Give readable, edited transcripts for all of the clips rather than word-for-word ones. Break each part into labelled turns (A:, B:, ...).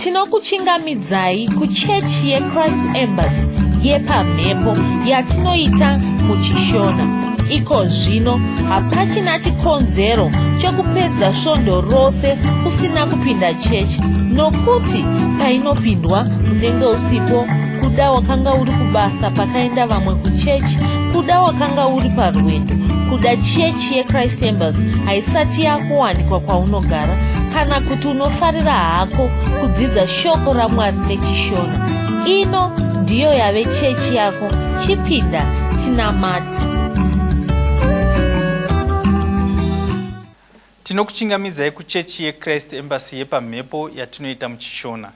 A: Tinokuchingamidzai kuchechi yeChrist Embassy yepamhepo yatinoita muChishona. Iko zvino hapachina chikonzero chekupedza svondo rose usina kupinda chechi nokuti painopindwa unenge usipo kuda wakanga uri kubasa pakaenda vamwe kuchechi kuda wakanga uri parwendo kuda chechi yechrist embassy haisati yakuwanikwa kwaunogara kana kuti unofarira hako kudzidza shoko ramwari nechishona ino ndiyo yave chechi yako chipinda tinamati
B: Tinokuchingamidzai kuchechi yeChrist Embassy yepamhepo yatinoita muChishona.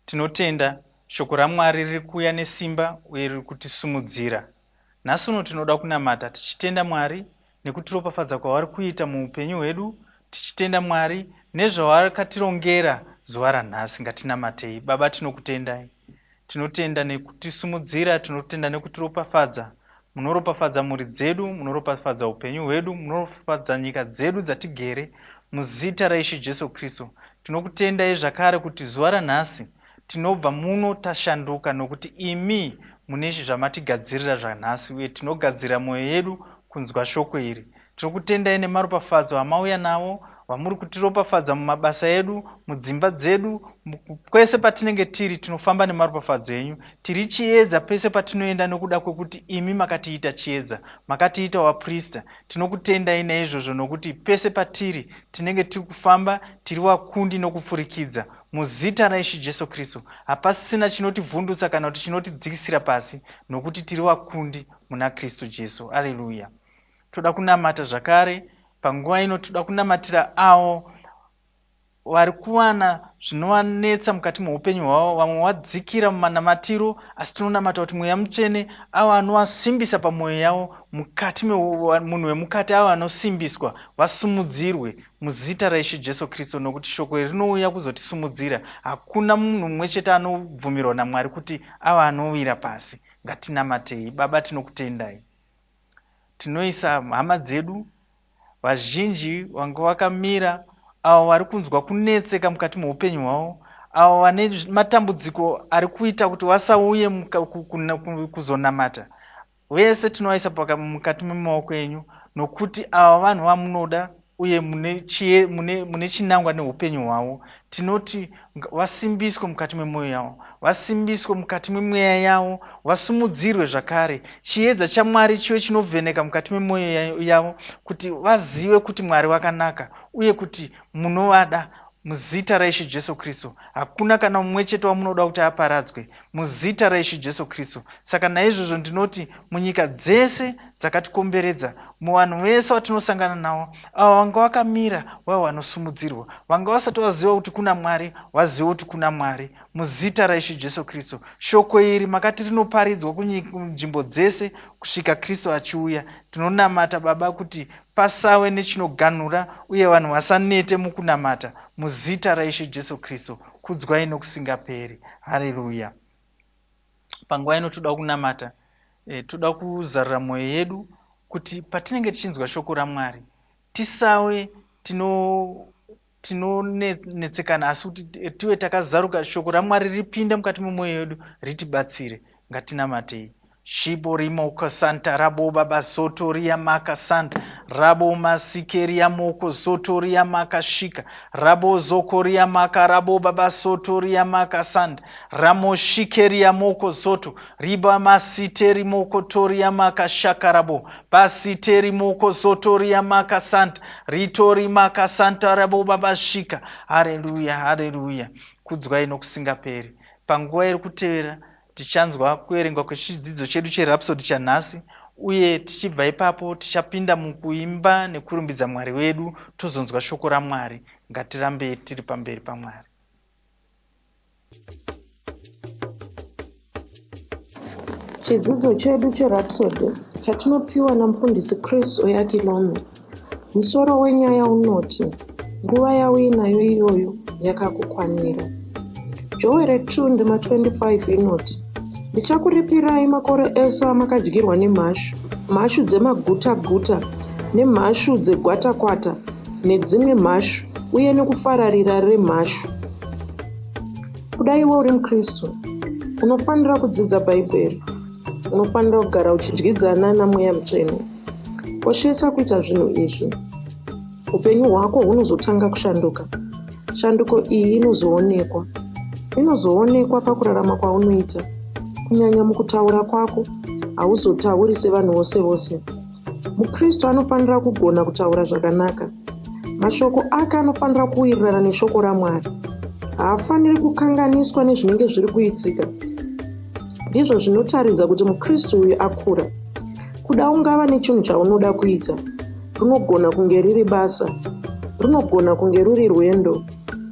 B: Tinotenda, shoko raMwari riri kuuya nesimba uye riri kutisumudzira. Nhasi uno tinoda kunamata tichitenda Mwari nekutiropafadza kwavari kuita muupenyu hwedu, tichitenda Mwari nezvavakatirongera zuva ranhasi. Ngatinamatei. Baba, tinokutendai. Tinotenda nekutisumudzira, tinotenda nekutiropafadza. Munoropafadza mhuri dzedu, munoropafadza upenyu hwedu, munoropafadza nyika dzedu dzatigere. Muzita raIshe Jesu Kristu, tinokutendai zvakare kuti zuva ranhasi tinobva muno tashanduka nokuti imi mune zvamatigadzirira zvanhasi uye tinogadzirira mwoyo yedu kunzwa shoko iri. Tinokutendai nemaropafadzo amauya nawo, vamuri kutiropafadza mumabasa edu, mudzimba dzedu, kwese patinenge tiri tinofamba nemaropafadzo enyu. Tiri chiedza pese patinoenda nokuda kwekuti imi makatiita chiedza, makatiita waprista. Tinokutendai naizvozvo nokuti pese patiri tinenge tiri kufamba tiri wakundi nokupfurikidza. Muzita raIshe Jesu Kristu, hapasisina chinotivhundutsa kana kuti chinotidzikisira pasi nokuti tiri wakundi muna Kristu Jesu. Aleluya. Toda kunamata zvakare panguva ino, toda kunamatira avo vari kuwana zvinovanetsa mukati meupenyu hwavo. Vamwe vadzikira mumanamatiro, asi tinonamata kuti Mweya Mutsvene avo anovasimbisa pamwoyo yavo, mukati munhu wemukati avo anosimbiswa, vasumudzirwe muzita raIshe Jesu Kristu, nokuti shoko iri rinouya kuzotisumudzira. Hakuna munhu mumwe chete anobvumirwa naMwari kuti ava anowira pasi. Ngatinamatei. Baba, tinokutendai. Tinoisa hama dzedu vazhinji vanga vakamira, avo vari kunzwa kunetseka mukati meupenyu hwavo, avo vane matambudziko ari kuita kuti vasauye kuzonamata. Vese tinovaisa mukati memaoko enyu, nokuti ava vanhu vamunoda uye mune, chie, mune, mune chinangwa neupenyu hwavo. Tinoti vasimbiswe mukati memwoyo yavo, vasimbiswe mukati memweya yavo, vasumudzirwe zvakare. Chiedza chaMwari chive chinovheneka mukati memwoyo yavo, kuti vazive kuti Mwari vakanaka uye kuti munovada. Muzita raIshe Jesu Kristu, hakuna kana mumwe chete wamunoda kuti aparadzwe. Muzita raIshe Jesu Kristu. Saka naizvozvo ndinoti munyika dzese dzakatikomberedza, muvanhu vese vatinosangana navo, avo vanga vakamira vave vanosumudzirwa, vanga vasati vaziva kuti kuna Mwari, vazive kuti kuna Mwari. Muzita raIshe Jesu Kristu. Shoko iri makati rinoparidzwa kunzvimbo dzese kusvika Kristu achiuya. Tinonamata, Baba, kuti pasave nechinoganhura uye vanhu vasanete mukunamata. Muzita raIshe Jesu Kristu. Kudzwai nokusingaperi. Haleluya. Panguva ino toda kunamata, e, toda kuzarura mwoyo yedu kuti patinenge tichinzwa shoko raMwari tisave tino tinonetsekana asi kuti tive takazaruka shoko raMwari ripinde mukati memwoyo yedu ritibatsire. Ngatinamatei. Shibo rimoko santa rabo baba soto ria maka santa rabo masike ria moko soto ria maka shika rabo zoko ria maka rabo baba soto ria maka santa ramo shike ria moko soto riba masite rimoko toria maka shaka rabo basite rimoko soto ria maka santa ritori maka santa rabo baba shika. Haleluya, haleluya. Kudzwai nokusingaperi. Panguva iri kutevera Tichanzwa kuverengwa kwechidzidzo chedu cheRhapsody chanhasi, uye tichibva ipapo tichapinda mukuimba nekurumbidza Mwari wedu, tozonzwa shoko raMwari. Ngatirambei tiri pamberi paMwari.
C: Chidzidzo chedu cheRhapsody chatinopiwa naMufundisi Chris Oyakilome. Musoro wenyaya unoti, Nguva yauinayo iyoyo yakakukwanira. Joere 2 ndima 25 inoti, Ndichakuripirai makore ese amakadyirwa nemhashu, mhashu dzemagutaguta, nemhashu dzegwatakwata, nedzimwe mhashu, uye nekufararira remhashu. Kuda iwe uri muKristu, unofanira kudzidza Bhaibheri. Unofanira kugara uchidyidzana naMweya Mutsvene. Koshesa kuita zvinhu izvi. Upenyu hwako hunozotanga kushanduka. Shanduko iyi inozoonekwa. Inozoonekwa pakurarama kwaunoita. Kunyanya mukutaura kwako, hauzotauri sevanhu vose vose. MuKristu anofanira kugona kutaura zvakanaka. Mashoko ake anofanira kuwirirana neshoko raMwari. Haafaniri kukanganiswa nezvinenge zviri kuitika. Ndizvo zvinotaridza kuti muKristu uyu akura. Kuda ungava nechinhu chaunoda kuita. Rinogona kunge riri basa. Rinogona kunge ruri rwendo.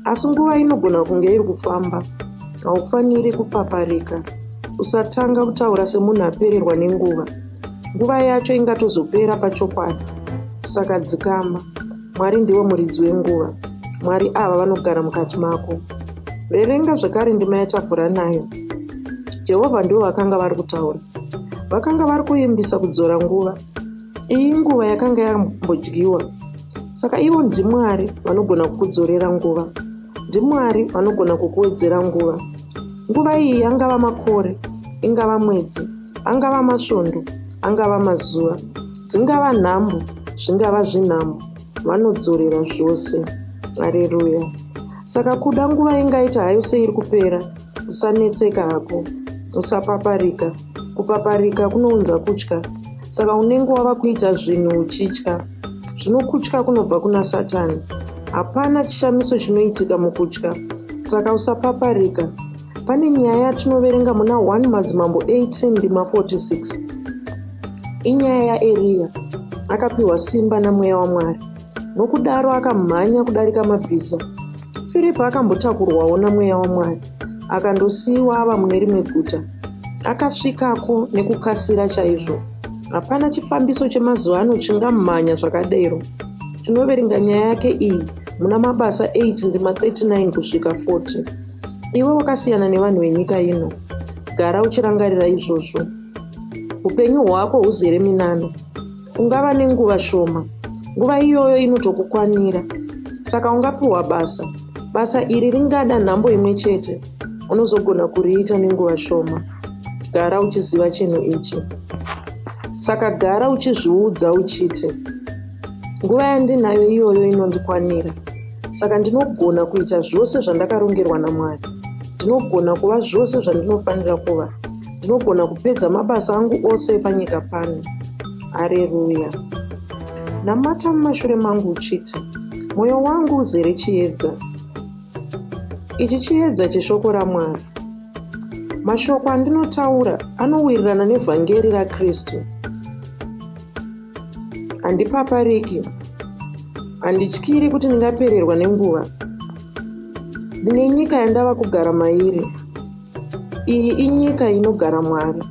C: Asi nguva inogona kunge iri kufamba. Haufaniri kupaparika. Usatanga kutaura semunhu apererwa nenguva. Nguva yacho ingatozopera pachokwadi. Saka dzikama. Mwari ndivo muridzi wenguva. Mwari ava vanogara mukati mako. Verenga zvakare ndima yatavhura nayo. Jehovha ndivo vakanga vari kutaura. Vakanga vari kuvimbisa kudzora nguva. Iyi inguva yakanga yambodyiwa. Saka ivo ndiMwari vanogona kukudzorera nguva. NdiMwari vanogona kukuwedzera nguva. Nguva iyi angava makore, ingava mwedzi, angava masvondo, angava mazuva, dzingava nhambo, zvingava zvinhambo, vanodzorera zvose. Areruya. Saka kuda nguva ingaita hayo seiri kupera, usanetseka hako, usapaparika. Kupaparika kunounza kutya. Saka unenge wava kuita zvinhu uchitya. Zvino kutya kunobva kuna Satani. Hapana chishamiso chinoitika mukutya. Saka usapaparika. Pane nyaya yatinoverenga muna 1 Madzimambo 18 ndima 46. Inyaya yaEriya. Akapiwa simba naMweya waMwari. Nokudaro akamhanya kudarika mabhiza. Firipi akambotakurwawo naMweya waMwari akandosiyiwa ava mune rimwe guta. Akasvikako nekukasira chaizvo. Hapana chifambiso chemazuva ano chingamhanya zvakadero. Tinoverenga nyaya yake iyi muna Mabasa 8 ndima 39 kusvika 40. Iwe wakasiyana nevanhu venyika ino. Gara uchirangarira izvozvo. Upenyu hwako huzere minana. Ungava nenguva shoma. Nguva iyoyo inotokukwanira. Saka ungapiwa basa. Basa iri ringada nhambo imwe chete. Unozogona kuriita nenguva shoma. Gara uchiziva chinhu ichi. Saka gara uchizviudza uchiti, Nguva yandinayo iyoyo inondikwanira. Saka ndinogona kuita zvose zvandakarongerwa naMwari. Ndinogona kuva zvose zvandinofanira kuva. Ndinogona kupedza mabasa angu ose epanyika pano. Areruya. Namata mumashure mangu uchiti, Mwoyo wangu uzere chiedza. Ichi chiedza cheshoko raMwari. Mashoko andinotaura anowirirana nevhangeri raKristu. Handipapariki. Handityiri kuti ndingapererwa nenguva. Ndine nyika yandava kugara mairi. Iyi inyika inogara Mwari.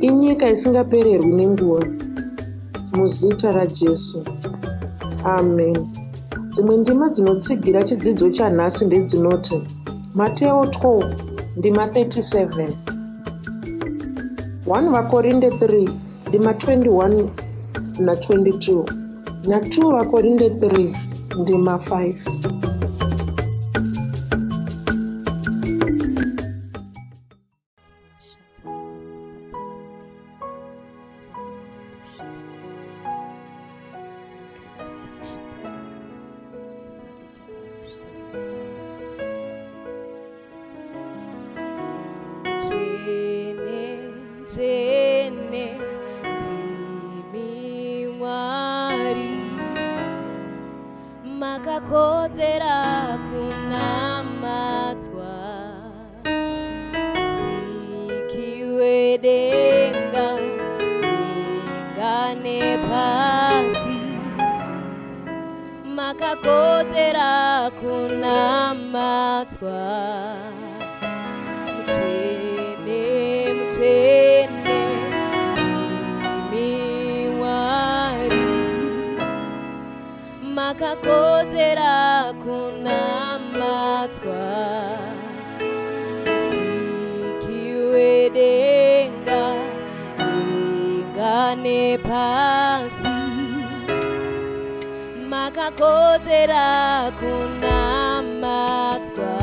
C: Inyika isingapererwi nenguva. Muzita raJesu. Amen. Dzimwe ndima dzinotsigira chidzidzo chanhasi ndedzinoti Mateo 12 ndima 37, 1 VaKorinde 3 ndima 21 na 22 na 2 VaKorinde 3 ndima 5.
D: Tsvene ndimi Mwari makakodzera kunamatwa Musiki wedenga denga nepasi makakodzera kunamatwa mutsvene mutsvene ndimi Mwari makakodzera kunamatwa musiki wedenga denga nepasi makakodzera kunamatwa.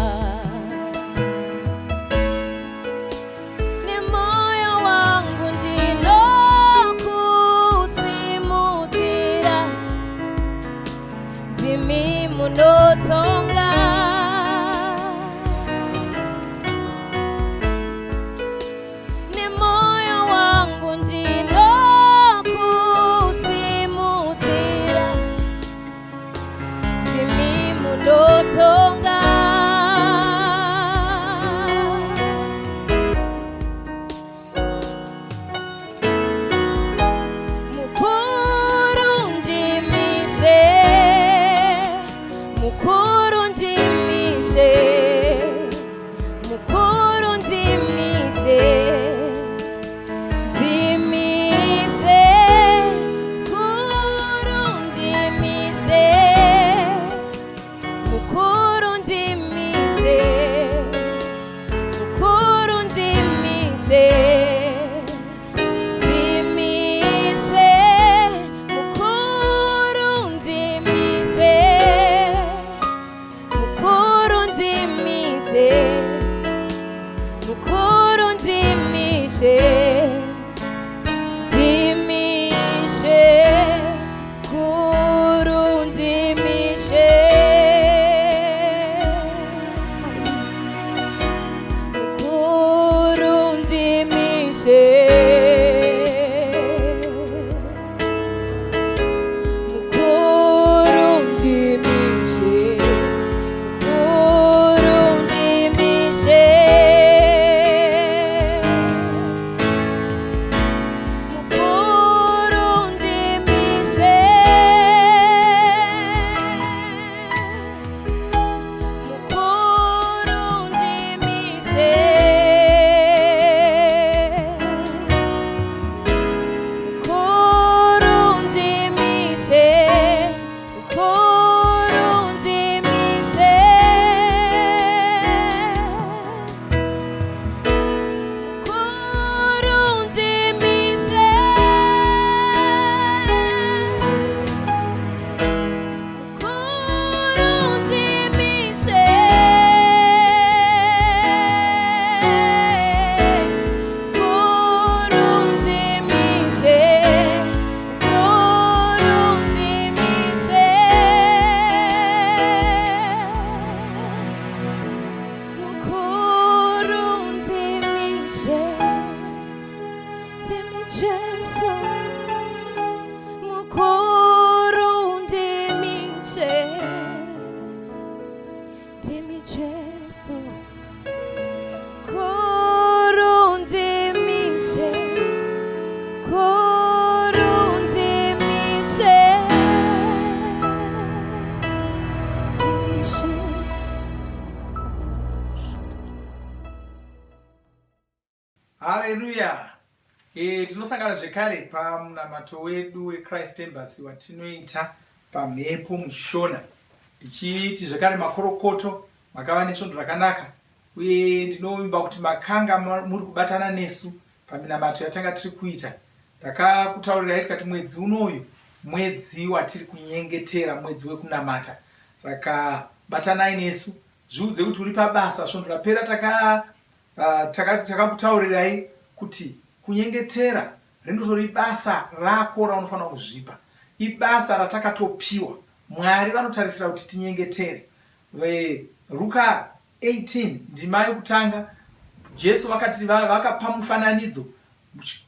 D: Jesu Kurundimishe Kurundimishe Dimishe
E: Haleluya! E, tinosangana zvekare pamunamato wedu weChrist Embassy watinoita pamhepo muchishona. Ndichiti zvekare makorokoto, makava nesvondo rakanaka uye ndinovimba kuti makanga muri kubatana nesu paminamato yatanga tiri kuita. Ndakakutaurirai tikati mwedzi unoyu mwedzi watiri kunyengetera, mwedzi wekunamata. Saka batanai nesu, zviudze kuti uri pabasa. Svondo rapera taka Ah, takakutaurirai taka kuti kunyengetera rinotori basa rako raunofanira kuzvipa. Ibasa ratakatopiwa. Mwari vanotarisira kuti tinyengetere. Ruka 18 ndima yokutanga Jesu vakati vakapa mufananidzo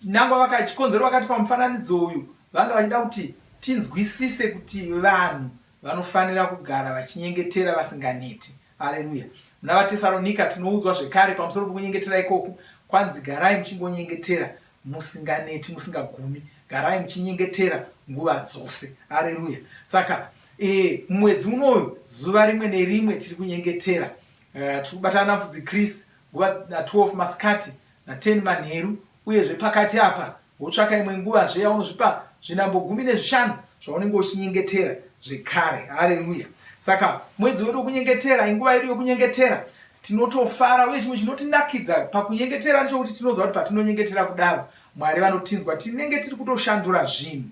E: nangwa vakachikonzero vakati pamufananidzo uyu vanga vachida kuti tinzwisise kuti vanhu vanofanira kugara vachinyengetera vasinganeti. Aleluya. Muna vaTesaronika tinoudzwa zvekare pamusoro pokunyengetera ikoku, kwanzi garai muchingonyengetera musinganeti, musingagumi. Garai muchinyengetera nguva dzose. Aleluya. Saka e, mumwedzi unoyu zuva rimwe nerimwe tiri kunyengetera. E, tiri kubatana naMfudzi Chris nguva na 12 masikati na 10 manheru uyezve pakati apa Wotsvaka imwe nguvazve yaunozvipa zvinambo 15 zvaunenge uchinyengetera zvekare. Hareruya! Saka mwedzi wedu wokunyengetera inguva yedu yokunyengetera. Tinotofara uye chimwe chinotinakidza pakunyengetera ndechokuti tinoziva kuti patinonyengetera kudaro Mwari vanotinzwa. Tinenge tiri kutoshandura zvinhu.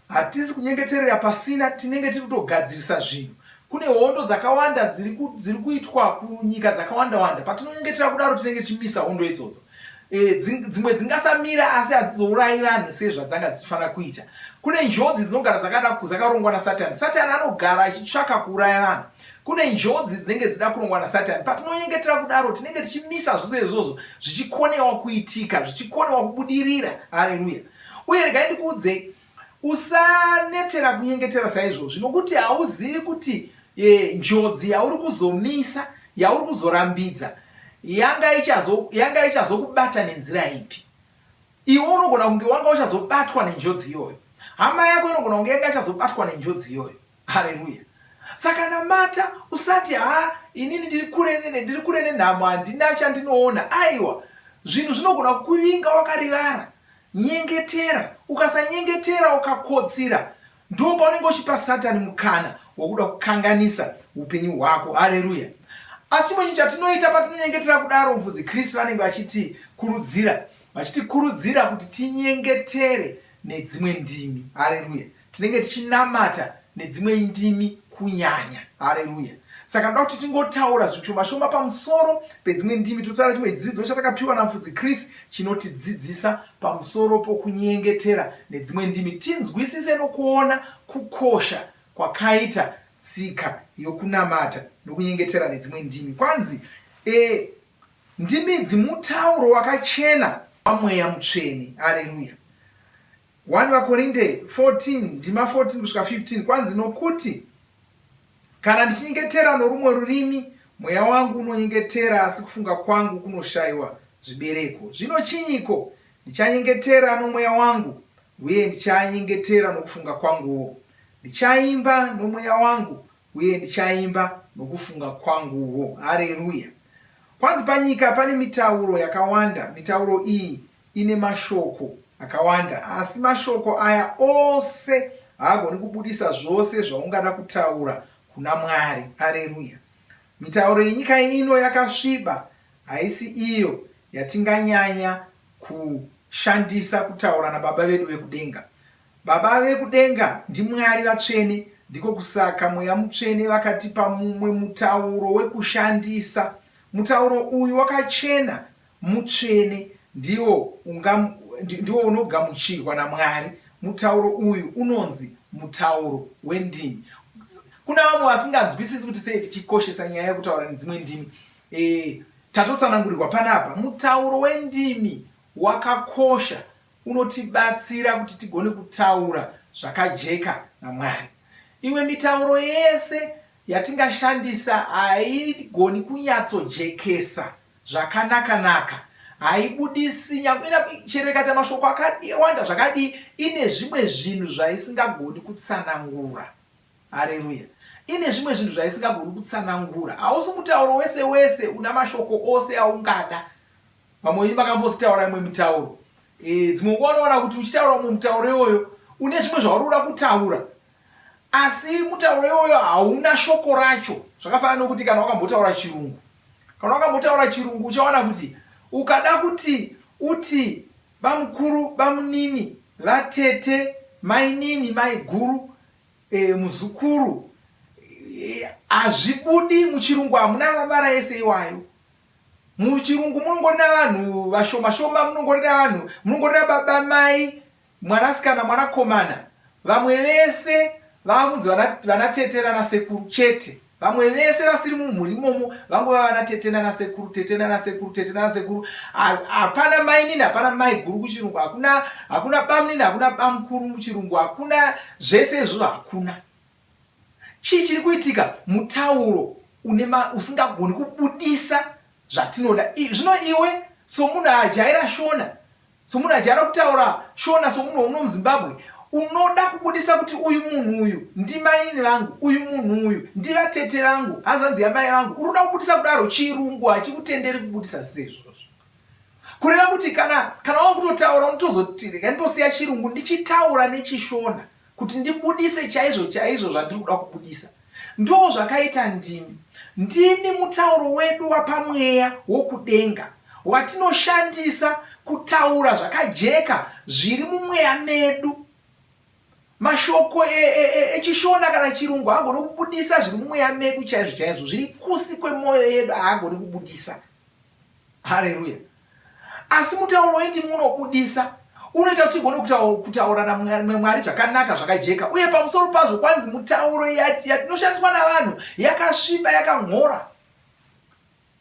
E: Hatisi kunyengeterera pasina, tinenge tiri kutogadzirisa zvinhu. Kune hondo dzakawanda dziri kuitwa kunyika dzakawanda wanda. Patinonyengetera kudaro tinenge tichimisa hondo idzodzo. E, dzimwe dzingasamira asi hadzizourayi vanhu sezvadzanga dzichifanira kuita. Kune njodzi dzinogara dzakada dzakarongwa naSatani. Satani anogara achitsvaka kuuraya vanhu. Kune njodzi dzinenge dzichida kurongwa naSatani. Patinonyengetera kudaro tinenge tichimisa zvose izvozvo zvichikonewa kuitika, zvichikonewa kubudirira. Haleluya. Uye regai ndikuudzei, usanetera kunyengetera saizvozvi, nokuti hauzivi kuti e, njodzi yauri kuzomisa, yauri kuzorambidza yanga ichazokubata ichazo nenzira ipi. Iwe unogona kunge wanga uchazobatwa nenjodzi iyoyo, hama yako inogona kunge yanga ichazobatwa nenjodzi iyoyo. Haleluya! Saka namata, usati ha inini ndiri kure ndiri kure nenhamo, handina chandinoona. Aiwa, zvinhu zvinogona kukuvinga wakarivara. Nyengetera. Ukasanyengetera ukakotsira, ndipo paunenge uchipa Satani mukana wokuda kukanganisa upenyu hwako. Haleluya! Asi chimwe chinhu chatinoita patinonyengetera kudaro, mufudzi Chris vanenge vachitikurudzira, vachitikurudzira kuti tinyengetere nedzimwe ndimi. Haleluya! Tinenge tichinamata nedzimwe ndimi kunyanya. Haleluya! Saka ndoda kuti tingotaura zvishoma shoma pamusoro pedzimwe ndimi, totaura chimwe chidzidzo chatakapiwa naMufudzi Chris chinotidzidzisa pamusoro pokunyengetera nedzimwe ndimi, tinzwisise nokuona kukosha kwakaita tsika yokunamata nokunyengetera nedzimwe ndimi. Kwanzi e, ndimi idzi mutauro wakachena waMweya Mutsvene. Haleluya! 1 VaKorinde 14 ndima 14 kusvika 15 kwanzi nokuti kana ndichinyengetera norumwe rurimi mweya wangu unonyengetera asi kufunga kwangu kunoshayiwa zvibereko. Zvino chinyiko? Ndichanyengetera nomweya wangu uye ndichanyengetera nokufunga kwanguwo. Ndichaimba nomweya wangu uye ndichaimba nokufunga kwanguwo. Hareruya! Kwanzi panyika pane mitauro yakawanda. Mitauro iyi ine mashoko akawanda, asi mashoko aya ose haagoni kubudisa zvose zvaungada kutaura kuna Mwari. Areruya! Mitauro yenyika ino yakasviba haisi iyo yatinganyanya kushandisa kutaura naBaba vedu vekudenga. Baba vekudenga ndiMwari vatsvene, ndiko kusaka Mweya Mutsvene vakatipa mumwe mutauro wekushandisa. Mutauro uyu wakachena Mutsvene ndiwo unga, ndiwo unogamuchirwa naMwari. Mutauro uyu unonzi mutauro wendimi. Kuna vamwe vasinganzwisisi kuti sei tichikoshesa nyaya yekutaura nedzimwe ndimi. E, tatotsanangurirwa panapa, mutauro wendimi wakakosha, unotibatsira kuti tigone kutaura zvakajeka naMwari. Imwe mitauro yese. yatingashandisa haigoni kunyatsojekesa zvakanaka-naka. Haibudisi nyangwe chero ikaita mashoko akawanda zvakadii, ine zvimwe zvinhu zvaisingagoni kutsanangura. Hareruya! Ine zvimwe zvinhu zvaisingagoni kutsanangura. Hausi mutauro wese wese una mashoko ose aungada. Vamwe venyu makambozitaura imwe mitauro. E, dzimwe nguva unoona kuti uchitaura umwe mutauro iwoyo une zvimwe zvauri kuda kutaura asi mutauro iwoyo hauna shoko racho. Zvakafanana nokuti kana wakambotaura chirungu, kana wakambotaura chirungu uchaona kuti ukada kuti uti bamukuru, bamunini, vatete, mainini, maiguru e, muzukuru e, hazvibudi muchirungu hamuna mavara ese iwayo muchirungu munongorina vanhu vashoma shoma munongorina vanhu munongorina baba mai mwanasikana mwanakomana vamwe vese vakunzi vanatete nanasekuru chete vamwe vese vasiri mumhuri imomo vangova vanatete nanasekuru tete nanasekuru tete nanasekuru hapana mainini hapana mai guru kuchirungu hakuna hakuna bamunini hakuna bamukuru muchirungu hakuna zvese izvozvo hakuna chii chiri kuitika mutauro une usingagoni kubudisa zvatinoda zvino iwe somunhu ajaira shona Somunhu ajaira kutaura Shona somunhu womuno muZimbabwe, unoda kubudisa kuti uyu munhu uyu ndimainini vangu, uyu munhu uyu ndivatete vangu, hazvanzi yamai vangu. Uri kuda kubudisa kudaro, chirungu hachikutenderi kubudisa seizvozvo. Kureva kuti kana kana wakutotaura unotozoti rega nditosiya chirungu ndichitaura nechiShona kuti ndibudise chaizvo chaizvo zvandiri kuda kubudisa. Ndoo zvakaita ndimi. Ndimi mutauro wedu wapamweya wokudenga watinoshandisa kutaura zvakajeka zviri mumweya medu. Mashoko echiShona e, e, e kana Chirungu haagoni kubudisa zviri mumweya medu chaizvo chaizvo, zviri kusi kwemwoyo yedu haagoni kubudisa. Hareruya! Asi mutauro wendimi unobudisa, unoita kuti tigone kutaura naMwari zvakanaka zvakajeka. Uye pamusoro pazvo kwanzi mutauro yatinoshandiswa navanhu yakasviba, yakan'ora.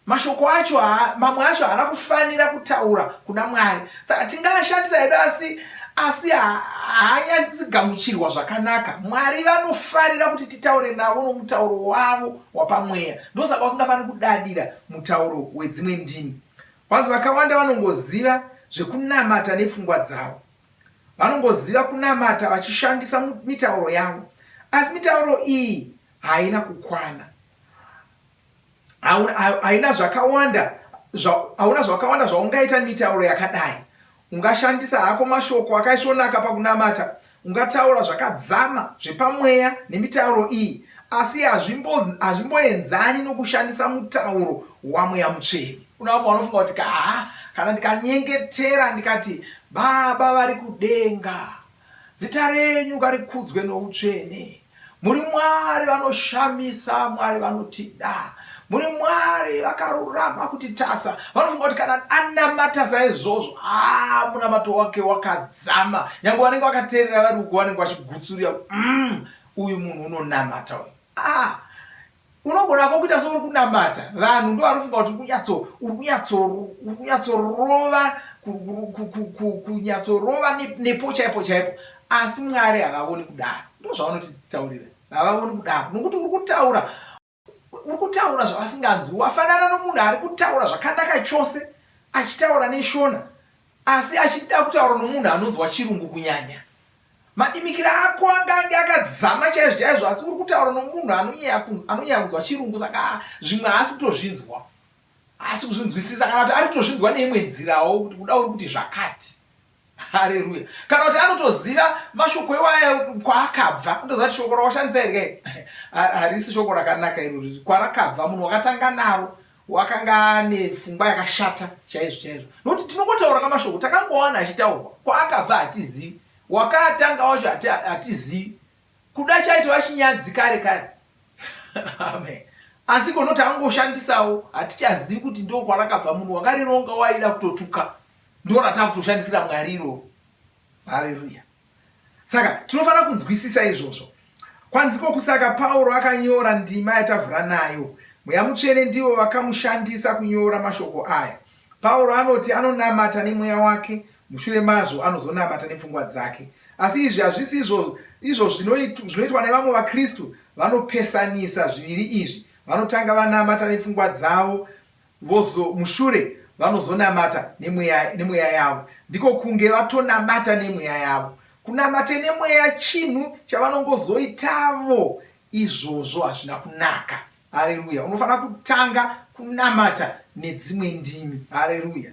E: Mashoko acho mamwe acho haana kufanira kutaura kuna Mwari. Saka tingaashandisa hedu asi asi haanyatsi gamuchirwa zvakanaka. Mwari vanofarira kuti titaure navo nomutauro wavo wapamweya. Ndosaka usingafaniri kudadira mutauro wedzimwe ndimi. Kwanzi vakawanda vanongoziva zvekunamata nepfungwa dzavo. Vanongoziva kunamata vachishandisa mitauro yavo. Asi mitauro iyi haina kukwana. Haina zvakawanda hauna zvakawanda zvaungaita nemitauro yakadai. Ungashandisa hako mashoko akaisvonaka pakunamata, ungataura zvakadzama zvepamweya nemitauro iyi, asi hazvimboenzani nokushandisa mutauro waMweya Mutsvene. Kuna vamwe vanofunga kuti kaa kana ndikanyengetera ndikati Baba vari kudenga, Zita renyu ngarikudzwe noutsvene. Muri Mwari vanoshamisa, Mwari vanotida. Muri Mwari vakarurama kuti tasa. Vanofunga kuti kana anamata saizvozvo, ah, munamato wake wakadzama. Nyange vanenge vakateerera vari uko vanenge vachigutsurira, uyu munhu unonamata uyu. Ah, unogona ko kuita seuri kunamata vanhu ndo vanofunga kuti kunyatso uri kunyatsorova kunyatsorova nepo chaipo chaipo asi mwari havavoni kudaro ndo zvavanotitaurira havavoni kudaro nokuti uri kutaura uri kutaura zvavasinganzwi wafanana nomunhu ari kutaura zvakanaka chose achitaura neshona asi achida kutaura nomunhu anonzwa chirungu kunyanya Madimikira ako anga ange akadzama chaizvo chaizvo asi uri kutaura nomunhu anonyanya kunzwa chirungu saka zvimwe haasi kutozvinzwa haasi kuzvinzwisisa kana kuti ari kutozvinzwa neimwe nzirawo kuti kuda uri kuti zvakati hareruya kana kuti anotoziva mashoko iwaya kwaakabva unotoziva kuti shoko rawashandisa iri kai harisi shoko rakanaka irori kwarakabva munhu wakatanga naro wakanga ane pfungwa yakashata chaizvo chaizvo nokuti tinongotaura kamashoko takangowana achitaurwa kwaakabva hatizivi wakaatanga wacho hatizivi kuda chaitova chinyadzi kare kare amen asi kono tangoshandisawo hatichazivi kuti ndo kwarakabva munhu wakarironga waida kutotuka ndo ratakutoshandisira mwari iroro haleluya Saka tinofanira kunzwisisa izvozvo. Kwanzi ko kusaka Pauro akanyora ndima yatavhura nayo. Mweya Mutsvene ndivo vakamushandisa kunyora mashoko aya. Pauro anoti anonamata nemweya wake, mushure mazvo anozonamata nepfungwa dzake. Asi izvi hazvisi izvo izvo zvinoitwa nevamwe vaKristu vanopesanisa zviviri izvi. Vanotanga vanamata nepfungwa dzavo vozo mushure vanozonamata nemweya nemweya yavo. Ndiko kunge vatonamata nemweya yavo. Kunamata nemweya chinhu chavanongozoitavo izvozvo hazvina kunaka. Hareruya. Unofanira kutanga kunamata nedzimwe ndimi. Hareruya.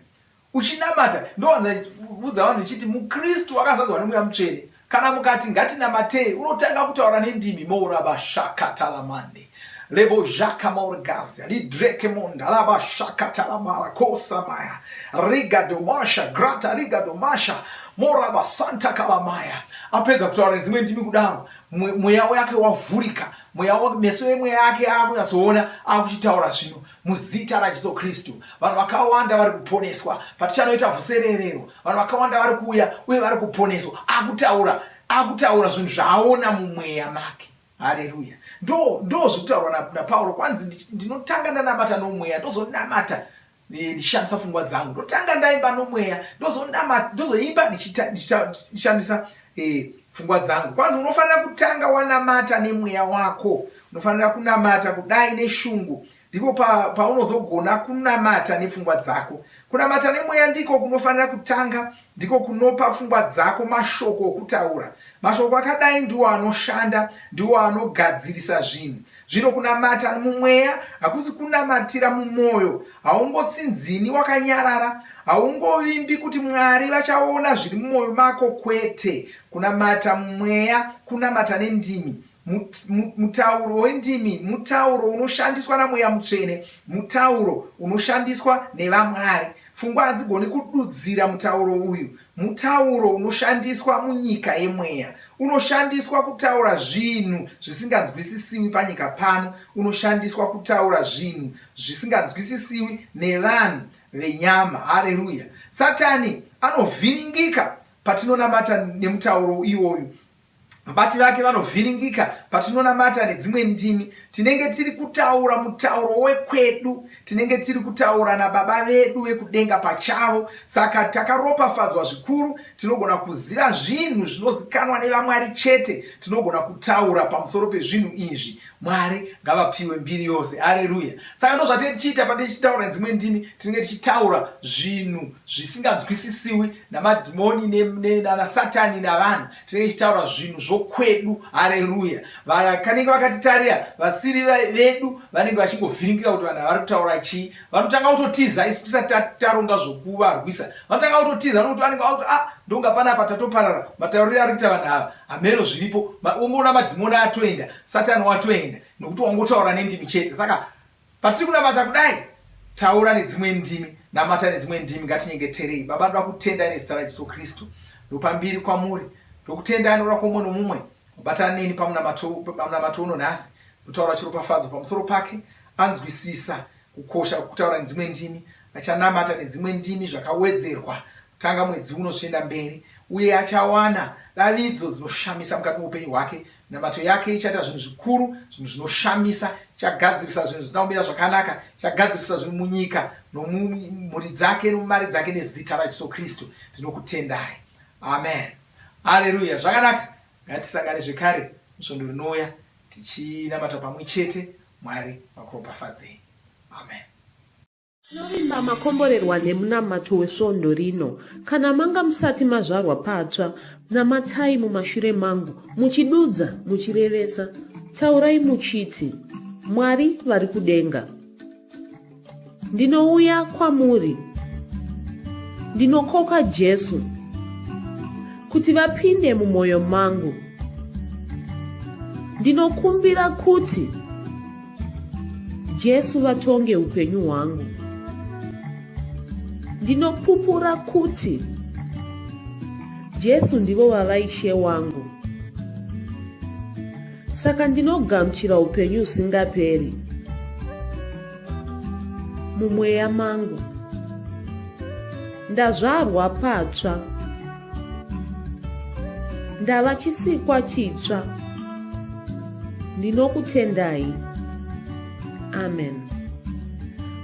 E: Uchinamata, ndowanza vudza vanhu ndichiti muKristu akazadzwa nemweya mutsvene. Kana mukati ngatinamatei, unotanga kutaura nendimi mourabashakatalamande lebo jaka maurgazia lidreke monda laba shakatalamara kosamaya rigadomasha grata rigadomasha moraba santa kalamaya apedza kutaura nedzimwe ndimi kudaro mweya wake wavhurika mweya meso emweya yake akunyatsoona akuchitaura zvino muzita raJesu Kristu. Vanhu vakawanda vari kuponeswa patichanoita vhusererero, vanhu vakawanda vari kuuya uye vari kuponeswa. Akutaura, akutaura zvinhu zvaaona mumweya make. Haleluya! Ndo ndo zvekutaurwa naPauro kwanzi ndinotanga ndanamata nomweya ndozonamata eh, ndichishandisa pfungwa dzangu ndotanga ndaimba nomweya ndozonamata ndozoimba ndichishandisa eh, pfungwa dzangu. Kwanzi unofanira kutanga wanamata nemweya wako unofanira kunamata kudai neshungu ndipo paunozogona pa kunamata nepfungwa dzako. Kunamata nemweya ndiko kunofanira kutanga, ndiko kunopa pfungwa dzako mashoko okutaura. Mashoko akadai ndiwo anoshanda, ndiwo anogadzirisa zvinhu. Zvino kunamata mumweya hakusi kunamatira mumwoyo. Haungotsinzini wakanyarara, haungovimbi kuti Mwari vachaona zviri mumwoyo mako kwete. Kunamata mumweya kunamata nendimi. Mutauro wendimi mutauro unoshandiswa naMweya Mutsvene, mutauro unoshandiswa nevaMwari. Pfungwa hadzigoni kududzira mutauro uyu. Mutauro unoshandiswa munyika yemweya. Unoshandiswa kutaura zvinhu zvisinganzwisisiwi panyika pano. Unoshandiswa kutaura zvinhu zvisinganzwisisiwi nevanhu venyama. Hareruya! Satani anovhiringika patinonamata nemutauro iwoyu. Vabati vake vanovhiringika patinonamata nedzimwe ndimi. Tinenge tiri kutaura mutauro wekwedu. Tinenge tiri kutaura naBaba vedu vekudenga pachavo. Saka takaropafadzwa zvikuru. Tinogona kuziva zvinhu zvinozikanwa nevaMwari chete. Tinogona kutaura pamusoro pezvinhu izvi. Mwari ngavapiwe mbiri yose. Areruya. Saka ndozvatinenge tichiita patinenge tichitaura nedzimwe ndimi. Tinenge tichitaura zvinhu zvisinganzwisisiwi namadhimoni naSatani navanhu. Tinenge tichitaura zvinhu zvokwedu. Hareruya. Vakanenge vakatitarira vasiri vedu vanenge vachingovhiringika kuti vanhu vari kutaura chii. Vanotanga kutotiza isu tisati taronga zvokuvarwisa. Vanotanga kutotiza nokuti vanenge vakuti ah ndonga panapa tatoparara. Matauriro ari kuita vanhu ava hameno zviripo. Wongoona madhimoni atoenda, Satani watoenda nokuti wangotaura nendimi chete. Saka Patiri kunamata kudai, taura nedzimwe ndimi, namata nedzimwe ndimi. Ngatinyengeterei. Baba, ndoda kutendai nezita raJesu Kristu. Ndopa mbiri kwamuri. Ndokutendai nokuda kwomumwe nomumwe wabatana neni pamunamato uno nhasi. Ndotaura chiropafadzo pamusoro pake. Anzwisisa kukosha kwokutaura nedzimwe ndimi. Achanamata nedzimwe ndimi zvakawedzerwa kutanga mwedzi uno zvichienda mberi, uye achawana davidzo dzinoshamisa mukati meupenyu hwake. Minamato yake ichaita zvinhu zvikuru, zvinhu zvinoshamisa, ichagadzirisa zvinhu zvisina kumira zvakanaka, ichagadzirisa zvinhu munyika nomumhuri dzake nomumari dzake nezita raJesu Kristu. Ndinokutendai. Amen. Haleluya. Zvakanaka. Ngatisangane zvekare musvondo rinouya tichinamata pamwe chete. Mwari vakuropafadzei. Amen.
A: Tinovimba makomborerwa nemunamato wesvondo rino. Kana manga musati mazvarwa patsva, namatai mumashure mangu, muchidudza, muchirevesa. Taurai muchiti, Mwari vari kudenga. Ndinouya kwamuri. Ndinokoka Jesu kuti vapinde mumwoyo mangu. Ndinokumbira kuti Jesu vatonge upenyu hwangu. Ndinopupura kuti Jesu ndivo vava Ishe wangu. Saka ndinogamuchira upenyu husingaperi mumweya mangu. Ndazvarwa patsva. Ndava chisikwa chitsva. Ndinokutendai. Amen.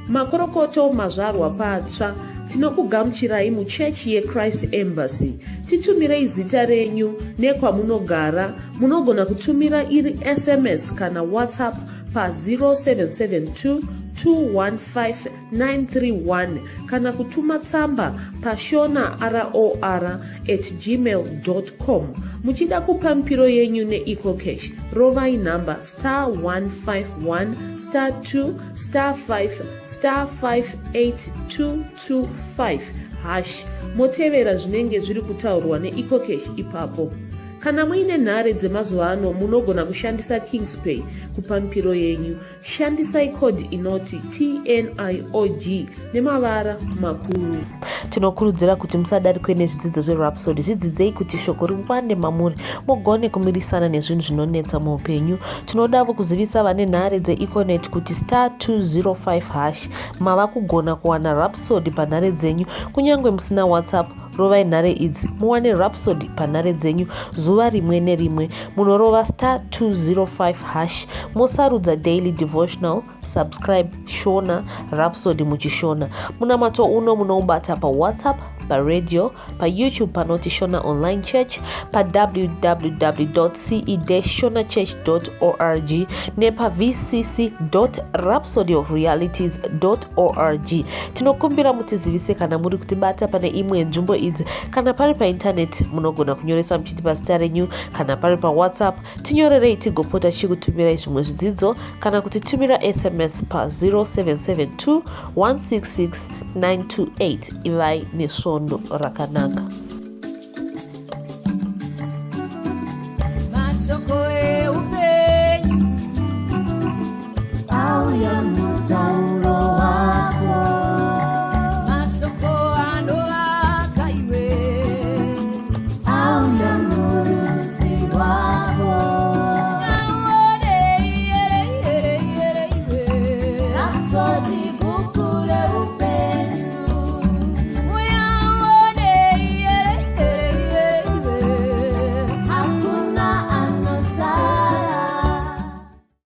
A: Makorokoto mazvarwa patsva. Tinokugamuchirai muchechi yeChrist Embassy. Titumirei zita renyu nekwamunogara. Munogona kutumira iri SMS kana WhatsApp pa 0772 215 931 kana kutuma tsamba pashona ror at gmail com. Muchida kupa mipiro yenyu neEcoCash, rovai nhamba star 151 star 2 star 5 star 58225 hash, motevera zvinenge zviri kutaurwa neEcoCash ipapo. Kana muine nhare dzemazuva ano, munogona kushandisa Kingspay kupa mipiro yenyu. Shandisai code inoti TNIOG nemavara makuru. Tinokurudzira kuti musadarikwe nezvidzidzo zveRhapsody. Zvidzidzei kuti shoko riwande mamuri, mugone kumirisana nezvinhu zvinonetsa muupenyu. Tinodavo kuzivisa vane nhare dzeEconet kuti star 205 hash mava kugona kuwana Rhapsody panhare dzenyu kunyange musina WhatsApp. Rovai nhare idzi muwane Rhapsody panhare dzenyu zuva rimwe nerimwe. Munorova star 205 hash, mosarudza daily devotional, subscribe Shona Rhapsody muchiShona. Munamato uno munoubata paWhatsApp, paradio, paYouTube panoti Shona Online Church, pawww ce shonachurch org nepavcc rhapsodyofrealities org. Tinokumbira mutizivise kana muri kutibata pane imwe yenzvimbo idzi. Kana pari paintaneti, munogona kunyoresa muchitipa zita renyu. Kana pari paWhatsApp, tinyorerei tigopota tichikutumirai zvimwe zvidzidzo, kana kuti tumira SMS pa 0772 166 928. Ivai nesvondo rakanaka.